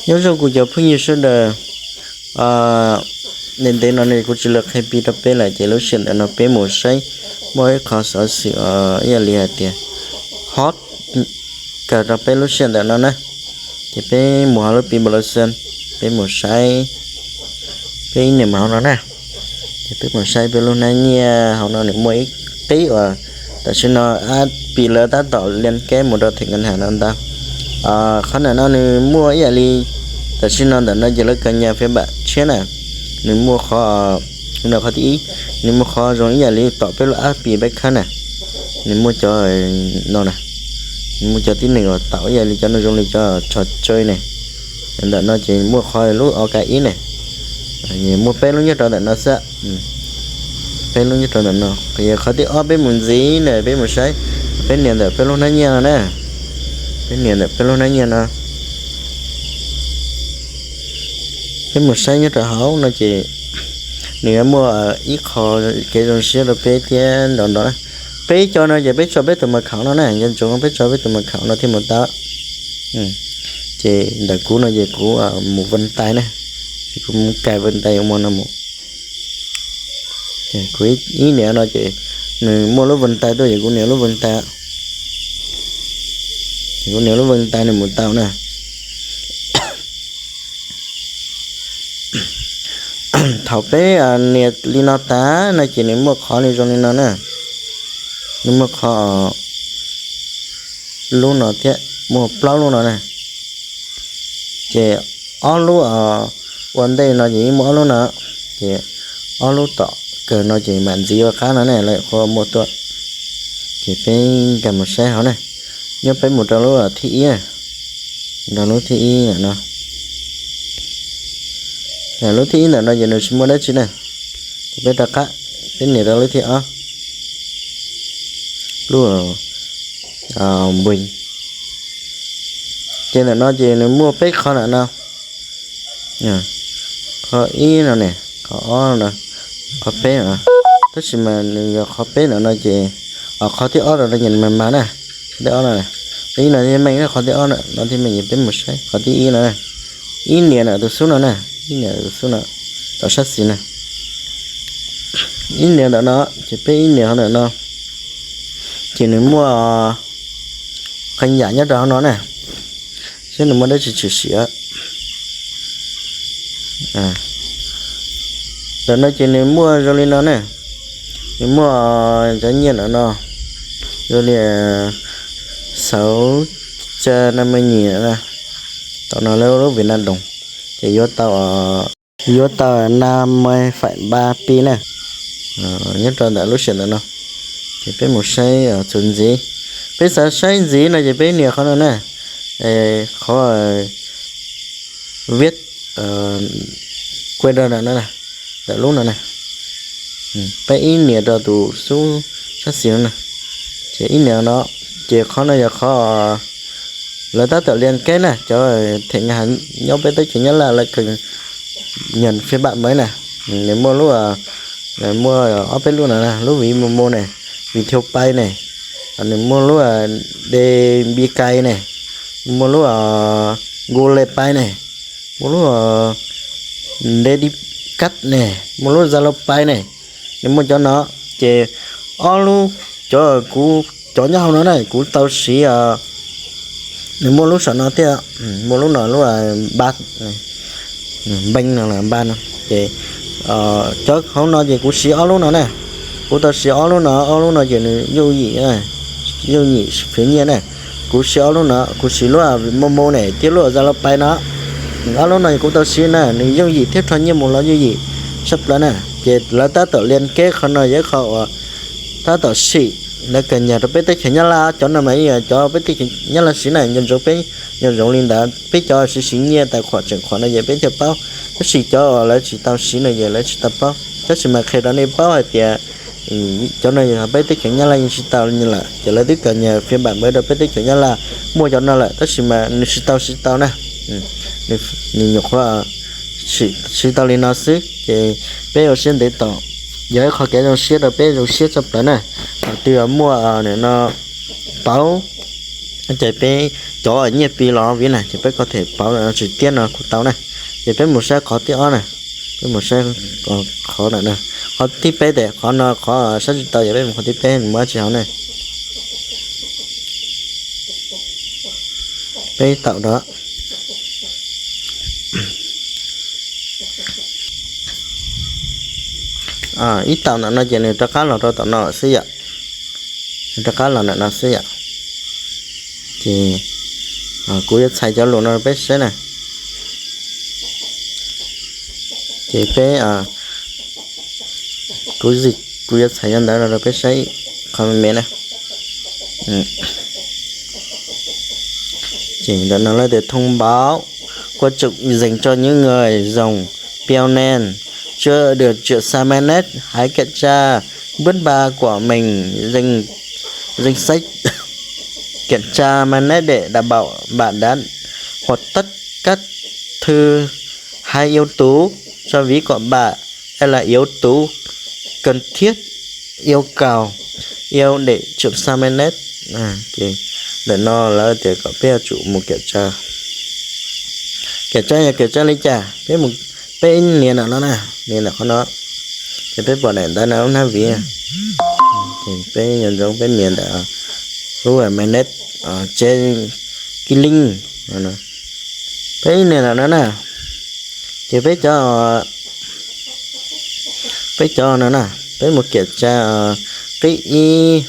Nyob zoo kuv cov phooj ywg sawv daws, ntev ntev no ne kuv tsis los qhia pi rau peb lawm ces lub sij hawm ntawm no peb mus saib muaj ib qho xov xwm ib yam li hais tias hot kawg rau peb lub sij hawm ntawm no na. Ces peb mus hauv lub pi npa los xo, peb mus saib peb ib niam mas hauv no na. Ces peb mus saib peb lub hnab nyiaj hauv no nws muaj ib qib uas tam sim no pis lawv tab tom lias keb mus rau them nkas has no ntag. Qhov ntawm no nws muaj ib yam li tam sim no ntawm no ces lawv kawg nyas fem npam tshiab na. Nws muaj qhov, no qhov thib ib, nws muaj qhov zoo ib yam li tom peb lub app pi peb khab na. Nws muaj cov no na, nws muaj cov tib neeg uas tom ib yam li cov no zoo li cov tso tsawg ne. Ntawm no ces muaj qhov lub o ka ib ne, muaj peb lub nyob rau ntawm no xwb. Peb lub nyob rau ntawm no, qhov thib ob peb mus ntxiv na peb mus saib, peb nias ntawm peb lub hnab nyiaj no na. Peb nias ntawm peb lub hnab nyiaj no, peb mus saib nyob rau hauv no ces nws yuav muaj ib qho kev zoo siab rau peb thiab nrov nrov na. Peb cov no ces peb tso peb tus mas khaum no na, nco ntsoov peb tso peb tus mas khaum no thiaj mus tau. Ces ntawm kuv no ces kuv mus vân tay na, ces kuv mus kais vân tay ua mo no mus. Kuv ib nias no ces nws muaj lub vân tay tuaj ces kuv nias lub vân tay, ces kuv nias lub vân tay nws mus tau na. Thaum peb nias li no tas no ces nws muaj qhov li zoo li no na. Nws muaj qhov lub no thiab, muaj plaub lub no na. Ces ob lub ua ntej no ces yeej muaj ob lub no, ces ob lub tom kawg no ces mam ntxiv ua qab no ne lawv qhuav muaj tuaj. Ces peb nkag mus saib hauv na, nyob peb mus rau lub thib ib, rau lub thib ib ntawm no. Lub thib ib ntawm no ces nws tsis muaj dab tsi na. Ces peb rov qab, peb nias rau lub thib ob, lub npis. Ces ntawm no ces nws muaj peb qho ntawm no, qhov ib no ne, qhov ob no, qhov peb no. Tab sis mas nws yog qhov peb ntawm no ces, qhov thib ob no no ces nws mas mas na, qhov thib ob no, ib no thiaj meej, qhov thib ob no thiaj meej, ces peb mus saib qhov thib ib no na. Ib nias ntawm tus xub no na, ib nias tus xub no, tom sab xis na. Ib nias ntawm no, ces peb ib nias qhov ntawm no, ces nws muaj qee yam nyob rau hauv no na, saib nws muaj dab tsi tshwm sim. Ntawm no ces nws muaj zoo li no na, nws muaj cov nyiaj ntawm no, zoo li xauv ca na me nyim, tom no lawv lub Việt Nam đồng, ces yuav tau, yuav tau na me faim npa pi na. Nyob rau ntawm lub sij hawm ntawm no, ces peb mus saib txuas ntxiv. Peb xav saib ntxiv no ces peb nias qhov no na, qhov viab kuaj rau ntawm no, ntawm lub no na. Peb ib nias rau tus xub sab xis no na, ces ib nias no, ces qhov no yog qhov lawv tab tom lias keb na, cov them nkas has nyob peb teb chaws Nyab Laj lawv kawg nyas fem npam maiv na. Nws muaj lub, muaj ob peb lub no na, lub Ví Momo ne, Viettel Pay ne, nws muaj lub Debit Card ne, muaj lub Google Pay ne, muaj lub Debit Card ne, muaj lub Zalo Pay ne. Nws muaj cov no, ces ob lub, cov kuv, cov nyob hauv no na kuv tau siv, nws muaj lub saum no thiab, muaj lub no lub npa, npeeb no npa no, ces cov hauv no ces kuv siv ob lub no na. Kuv tau siv ob lub no, ob lub no ces nws yooj yim, yooj yim khiav nyiaj na. Kuv siv ob lub no, kuv siv lub Momo ne thiab lub Zalo Pay no. Ob lub no kuv tau siv na, nws yooj yim thiab rho nyiaj mus los yooj yim tshaj plaws na. Ces lawv tab tom lias keb qhov no yog ib qho uas tab tom sim, lawv kawg nyas rau peb teb chaws Nyab Laj, cov no mas cov peb teb chaws Nyab Laj siv na, nco ntsoov peb, nco ntsoov li ntawd, peb cov siv siv nyiaj tais khuam tseem khuam no ces peb thiaj paub, tab sis cov uas lawv tsis tau siv no ces lawv tsis tau paub. Tab sis mas qhia rau nej paub hais tias cov no yog peb teb chaws Nyab Laj yeej tsis tau lawm, ces lawv twb kawg nyas fem npam maiv rau peb teb chaws Nyab Laj muaj cov no lawm, tab sis mas nws tsis tau siv tau na. Nws nyuam qhuav siv tau li no xwb, ces peb ua siab ntev tos, yog ib qho kev zoo siab rau peb zoo siab tshaj plaws na. Thaum twg muaj no pauv, ces peb cov nyiaj Pi los viv na, ces peb có thể pauv tsis tiab no kuj tau na. Ces peb mus saib qhov thib ob na, peb mus saib qhov na, qhov thib peb tes qhov no qhov saib tsis tau, ces peb mus qhov thib peb mus tsis hauv na. Peb taum rau ib taum ntawm no ces nws rov qab los rau tom no xwb yom. Nws rov qab los ntawm no xwb yom. Ces kuv yuav txhais cov lus no rau peb saib na. Ces peb, kuv, kuv yuav txhais cov ntawv no rau peb saib qhov me me na. Ces ntawm no lawv tias thông báo, quan trọng dành cho những người dùng Pioneer chưa được triệu xa mainnet, hãy kiểm tra bước ba của mình, danh, danh sách kiểm tra mainnet để đảm bảo bạn đã hoàn tất các thứ hai yếu tố cho ví của bạn, hay là yếu tố cần thiết yêu cầu yêu để triệu xa mainnet. Ntawm no lawv tias kom peb yuav tsum mus kiểm tra. Kiểm tra yog kiểm tra li cas? Peb, peb nias ntawm no na, nias ntawm qhov no, ces peb pom daim ntawv no lub hnab viv. Peb nco ntsoov peb nias ntawm lub mainnet, tsev kib lij. Peb nias ntawm no na, ces peb cov, peb cov no na, peb mus kiểm tra qib ib,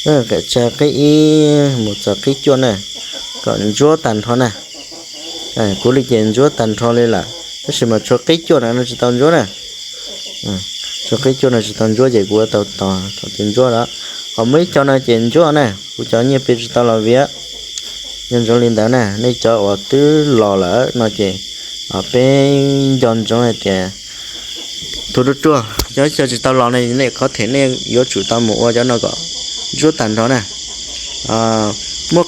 kiểm tra qib ib mus txog qib cuaj na, kom ntsuab tag nrho na. Kuv li ces ntsuab tag nrho li lawm, tab sis mas tshuav qib cuaj no tsis tau ntsuab na. Tshuav qib cuaj no tsis tau ntsuab ces kuv yuav tau tos thaum twg ntsuab lawm. Ho muaj ib co no ces ntsuab na, kuv cov nyiaj Pi tsis tau los viv. Nco ntsoov li ntawd na, nej cov uas twb los lawm no ces peb nco ntsoov hais tias tus ruaj ruaj, cov, cov tsis tau los ne, nej có thể nej yuav tsum tau mus ua cov no kom ntsuab tag nrho na. Muaj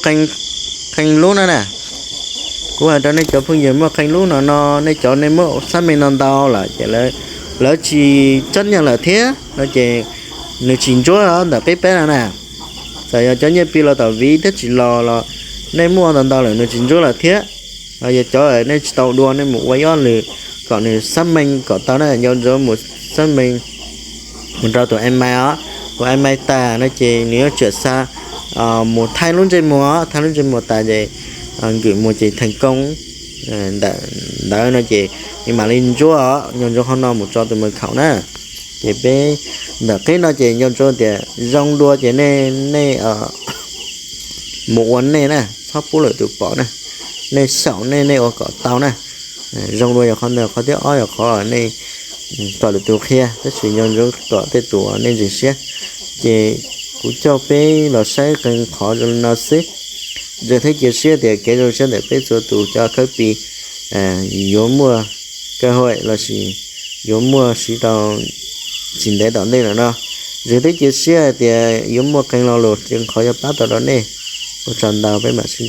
qee lub no na, kuv hais rau nej cov phooj ywg muaj qee lub no no, nej cov nej muab xác minh no ntau lawm ces lawv tsis chấp nhận lawm thiab no ces nws tsis ntsuab ntawm qib peb no na. Txawm yog cov nyiaj Pi los tom viv thiab tsis los los nej muaj ntau ntau lawm nws tsis ntsuab lawm thiab. Yog cov nej tsis tau dua nej mus ua ib ob lwm kom nws xác minh kom tau na, nco ntsoov mus xác minh mus rau tus email os, tus email tas no ces nws yuav triệu xa mus thaij lub ntsej muag, thaij lub ntsej muag tas ces gửi mus ces thành công. Ntawm ntawd no ces nws mam li ntsuab os, nco ntsoov qhov no mus tso tus mật khẩu na. Ces peb ntawm qib no ces nco ntsoov tias zoo dua ces nej, nej mus ua nej na, txhob pub lwm tus pom na, nej xyaum nej, nej ua kom tau na. Zoo dua yog qhov ntawd, qhov thib ob yog qhov nej kom lwm tus qhia, tab sis nco ntsoov kom tej tus uas nej ntseeg siab. Ces kuv coj peb los saib qee qhov zoo li no xwb. Ntseeg thiab cia siab tias kev zoo siab ntawm peb txhua tus cov khawb Pi yuav muaj cơ hội lossis yuav muaj siv tau tsis ntev tom ntej lawm no. Ntseeg thiab cia siab hais tias yuav muaj qee lo lus qee qhov yuav pab tau rau nej. Ua tsaug ntau, peb mam sib ntsib.